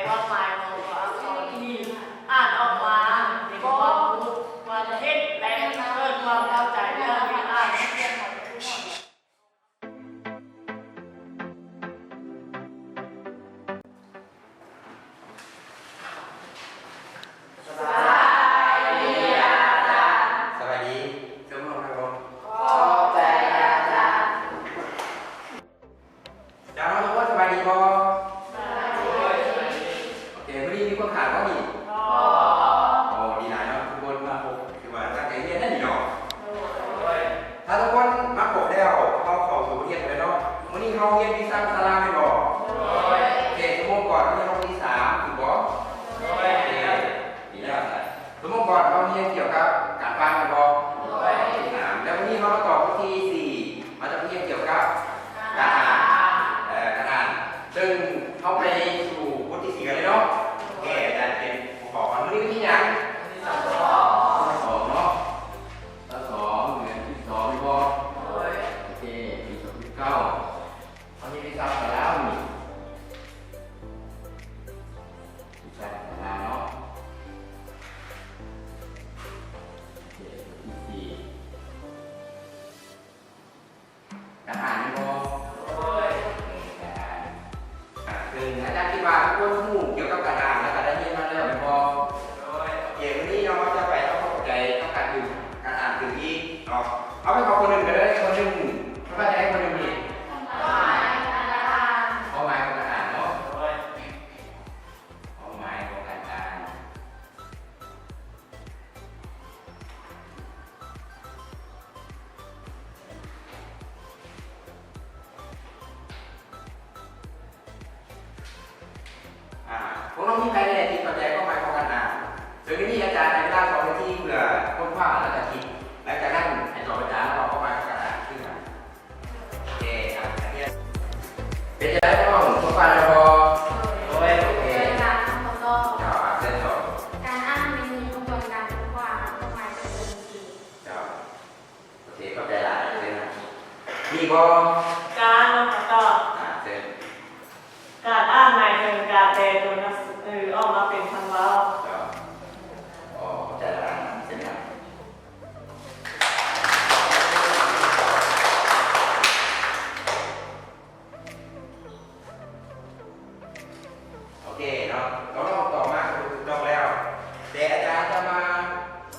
ຄວາມໝາຍຂອງຕົວອັກສອນທີ່ອ່ານອອກມາ ເປັນຄວາມຮູ້ ຄວາມຄິດ ແລະ ເກີດຄວາມເຂົ້າໃຈເລື່ອງທີ່ອ່ານ. ສະບາຍດີອາຈານ. ສະບາຍດີ. ເຊີນນັ່ງລົງ. ຂອບໃຈອາຈານ. ເຈົ້າ ເຮົາທຸກຄົນສະບາຍດີບໍ່? ສະບາຍດີ. ໂອເຄ ມື້ນີ້ມີຄົນຂາດບໍ່ນີ້? ບໍ່. ໂອ້ ດີຫຼາຍເນາະ ທຸກຄົນມາພົບ ຖືວ່າຕັ້ງໃຈຮຽນນັ້ນນີ້ເນາະ. ໂດຍ. ຖ້າທຸກຄົນມາຄົບແລ້ວ ເຮົາເຂົ້າສູ່ບົດຮຽນກັນເລີຍເນາະ. ມື້ນີ້ເຮົາຮຽນວິຊາພາສາລາວແມ່ນບໍ່? ໂດຍ. ໂອເຄ ຊົ່ວໂມງກ່ອນເຮົາຮຽນຮອບທີສາມ ຖືກບໍ່? ໂດຍ. ໂອເຄ ດີແລ້ວ. ຊົ່ວໂມງກ່ອນເຮົາຮຽນກ່ຽວກັບການຟັງແມ່ນບໍ່? ໂດຍ. ອ່າ ແລ້ວມື້ນີ້ເຮົາມາຕໍ່ບົດທີສີ່ ເຮົາຈະຮຽນກ່ຽວກັບການອ່ານ ເອີ ການອ່ານ. ເຊິ່ງເຮົາໄປສູ່ບົດທີສີ່ກັນເລີຍເນາະ. ໂອເຄ ອາຈານຂຽນຫົວຂໍ້ກ່ອນ. ມື້ນີ້ວັນທີຫຍັງ? ວັນທີຊາວສອງເນາະ. ຊາວສອງ ເດືອນສິບສອງແມ່ນບໍ່? ໂດຍ. ໂອເຄ ປີສອງພັນສິບເກົ້າ. ເຮົາຮຽນວິຊາພາສາລາວນີ້ ວິຊາພາສາລາວເນາະ. ໂອເຄ ບົດທີສີ່ ການອ່ານແມ່ນບໍ່? ໂດຍ. ເອີ ການອ່ານ. ອ່າ ເຊິ່ງອາຈານຄິດວ່າທຸກຄົນຮູ້ກ່ຽວກັບການອ່ານ ແລ້ວກໍໄດ້ຮຽນມາແລ້ວແມ່ນບໍ່? ໂດຍ. ໂອເຄ ມື້ນີ້ເນາະ ເຮົາຈະໄປທຳຄວາມເຂົ້າໃຈກັບການອ່ານຕື່ມ ການອ່ານຕື່ມອີກເນາະ. ເອົາ ໄປຂໍຄົນໜຶ່ງກໍໄດ້ ຄົນໜຶ່ງ ເພິ່ນວ່າຈະໃຫ້ຄົນໜຶ່ງນີ້ ຄວາມໝາຍຂອງການອ່ານ. ຄວາມໝາຍຂອງການອ່ານເນາະ. ໂດຍ. ຄວາມໝາຍຂອງການອ່ານ. ອ່າ ພວກນ້ອງມີໃຜແດ່ທີ່ເຂົ້າໃຈຄວາມໝາຍຂອງການອ່ານ? ເຊິ່ງດຽວນີ້ອາຈານໃຫ້ເວລາສອງນາທີເພື່ອຄົ້ນຄວ້າ ແລ້ວກໍຄິດ. ຫຼັງຈາກນັ້ນໃຫ້ຕອບອາຈານວ່າຄວາມໝາຍຂອງການອ່ານຄືຫຍັງ. ໂອເຄ ອ່າ ນັກຮຽນ ເປັນຈັ່ງໃດນ້ອງ ຄົ້ນຄວ້າແລ້ວບໍ່? ໂດຍ. ໂອເຄ ເຊີນອາຈານຄຳຕອບ. ເຈົ້າ ອ່າ ເຊີນຕໍ່. ການອ່ານແມ່ນມີຂະບວນການຄົ້ນຄວ້າ ຄວາມໝາຍເປັນຕົວໜັງສື. ເຈົ້າ ໂອເຄ ຂອບໃຈຫຼາຍ. ເຊີນ ມີບໍ່? ການຄຳຕອບ. ອ່າ ເຊີນ. ການອ່ານໝາຍເຖິງການແປຕົວໜັງສືອອກມາເປັນຄຳເວົ້າ. ເຈົ້າ ໂອ ຂອບໃຈຫຼາຍ. ເຊີນ. ໂອເຄເນາະ ນ້ອງໆຕອບມາກໍຖືກຕ້ອງແລ້ວ ແຕ່ອາຈານຈະມາ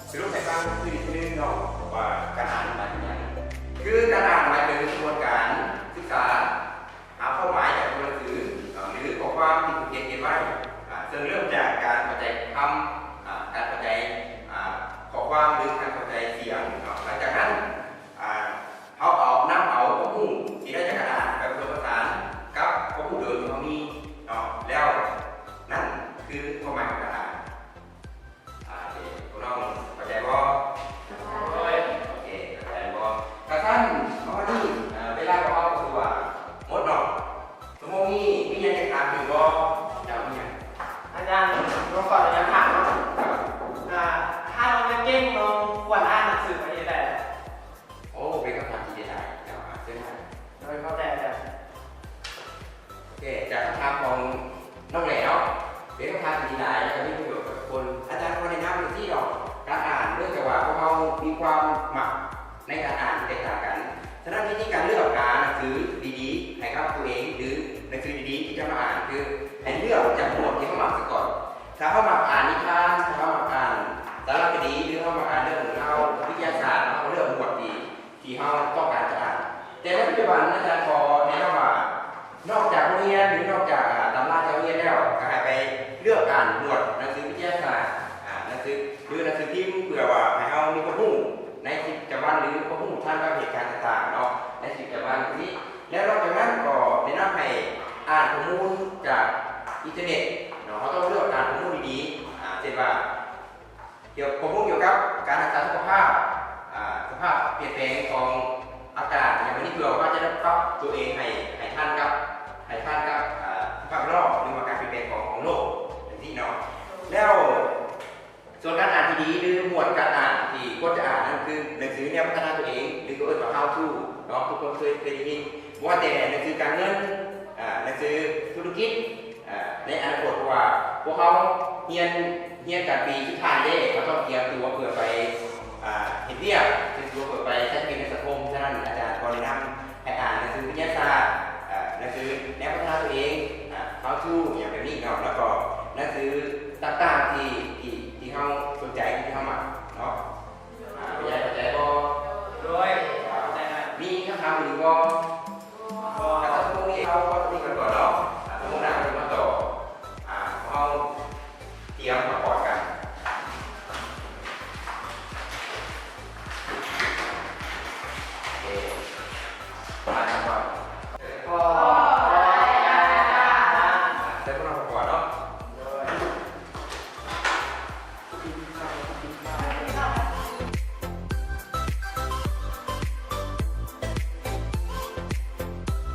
ສະຫຼຸບໃຫ້ຟັງຄືນອີກທີໜຶ່ງເນາະ ວ່າການອ່ານໝາຍເຖິງຫຍັງ. ຄືການອ່ານໝາຍເຖິງຂະບວນການສຶກສາ ຫາຄວາມໝາຍຈາກຕົວໜັງສື ເນາະ ຫຼືຂໍ້ຄວາມທີ່ຜູ້ຂຽນຂຽນໄວ້. ອ່າ ເຊິ່ງເລີ່ມຈາກການເຂົ້າໃຈຄຳ ອ່າ ການເຂົ້າໃຈ ອ່າ ຂໍ້ຄວາມ ຫຼືການເຂົ້າໃຈສຽງເນາະ. ຫຼັງຈາກນັ້ນ ອ່າ ເຮົາເອົາ ນຳເອົາຄວາມຮູ້ທີ່ໄດ້ຈາກການອ່ານໄປປະສົມປະສານກັບຄວາມຮູ້ເດີມທີ່ເຮົາມີເນາະ ແລ້ວນັ້ນຄືຄວາມໝາຍຂອງການອ່ານ. ອ່າ ໂອເຄ ພວກນ້ອງເຂົ້າໃຈບໍ່? ໂດຍ. ໂອເຄ ເຂົ້າໃຈບໍ່? ກະຊັ້ນ ເຮົາມານີ້ ເວລາຂອງເຮົາກໍຖືວ່າໝົດເນາະ. ຊົ່ວໂມງນີ້ມີຫຍັງຈະຖາມອີກບໍ່? ເຈົ້າມີຫຍັງ? ອາຈານ ນ້ອງຂໍອະນຸຍາດຖາມເນາະ ອ່າ ຖ້ານ້ອງຢາກເກັ່ງ ນ້ອງຄວນອ່ານໜັງສືໄປເຮັດໃດ? ໂອ້ ເປັນຄຳຖາມທີ່ດີຫຼາຍ. ເຈົ້າ ເຊີນ. ໂດຍ ເຂົ້າໃຈອາຈານ. ໂອເຄ ຈາກຄຳຖາມຂອງນ້ອງແຫຼເນາະ ເປັນຄຳຖາມທີ່ດີຫຼາຍ ແລະ ກໍມີປະໂຫຍດກັບທຸກຄົນ. ອາຈານຂໍແນະນຳຈັ່ງຊີ້ເນາະ ການອ່ານ ເນື່ອງຈາກວ່າພວກເຮົາມີຄວາມມັກໃນການອ່ານທີ່ແຕກຕ່າງກັນ, ສະນັ້ນ ວິທີການເລືອກຫາໜັງສືດີໆໃຫ້ກັບຕົວເອງ ຫຼື ໜັງສືດີໆທີ່ຈະມາອ່ານ ຄືໃຫ້ເລືອກຈາກໝວດທີ່ເຮົາມັກຊະກ່ອນ. ຖ້າເຮົາມັກອ່ານນິທານ, ຖ້າເຮົາມັກອ່ານສາລະຄະດີ ຫຼື ເຮົາມັກອ່ານເລື່ອງເລົ່າວິທະຍາສາດ, ເຮົາກໍເລືອກໝວດທີ່ ທີ່ເຮົາຕ້ອງການຈະອ່ານ. ແຕ່ໃນປັດຈຸບັນ ອາຈານຂໍແນະນຳວ່າ ນອກຈາກໂຮງຮຽນ ຫຼື ນອກຈາກ ອາ ຕຳລາທີ່ເຮົາຮຽນແລ້ວ ກໍໃຫ້ໄປເລືອກອ່ານໝວດໜັງສືວິທະຍາສາດ, ອາ ໜັງສື ຫຼື ໜັງສືພິມ ເພື່ອວ່າໃຫ້ເຮົາມີຄວາມຮູ້ໃນຊີວິດປະຈຳວັນ ຫຼື ຄວາມຮູ້ທັນກັບເຫດການຕ່າງໆເນາະ ໃນຊີວິດປະຈຳວັນຈັ່ງຊີ້. ແລ້ວນອກຈາກນັ້ນກໍແນະນຳໃຫ້ອ່ານຂໍ້ມູນຈາກອິນເຕີເນັດເນາະ, ເຮົາຕ້ອງເລືອກອ່ານຂໍ້ມູນດີໆ ອາ ເຊັ່ນວ່າ ກ່ຽວ ຂໍ້ມູນກ່ຽວກັບການຮັກສາສຸຂະພາບ, ອາ ສະພາບປ່ຽນແປງຂອງອາກາດ ຢ່າງແບບນີ້ ເພື່ອວ່າຈະໄດ້ປັບຕົວເອງໃຫ້ ໃຫ້ທັນກັບ ໃຫ້ທັນກັບ ອາ ສະພາບແວດລ້ອມ ຫຼືວ່າການປ່ຽນແປງຂອງ ຂອງໂລກ ຈັ່ງຊີ້ເນາະ. ແລ້ວສ່ວນການອ່ານທີ່ດີ ຫຼື ໝວດການອ່ານທີ່ຄວນຈະອ່ານນັ້ນ ຄືໜັງສືແນວພັດທະນາຕົວເອງ ຫຼື ກໍເອີ້ນວ່າ How to ເນາະ, ທຸກຄົນເຄີຍ ເຄີຍໄດ້ຍິນ. ບໍ່ວ່າແຕ່ໜັງສືການເງິນ, ອາ ໜັງສືທຸລະກິດ, ອາ ໃນອະນາຄົດ ເພາະວ່າ ພວກເຮົາຮຽນ ຮຽນກັນປີສຸດທ້າຍເດ້ ເຮົາຕ້ອງກຽມຕົວເພື່ອໄປ ອ່າ ເຮັດວຽກ ເຕຣຍມຕົວເພື່ອໄປໃຊ້ຊີວິດໃນສັງຄົມ. ສະນັ້ນ ອາຈານຂໍແນະນຳໃຫ້ອ່ານໜັງສືວິທະຍາສາດ ອ່າ ໜັງສືແນວພັດທະນາຕົວເອງ ອ່າ How to ຫຍັງແບບນີ້ເນາະ ແລ້ວກໍໜັງສື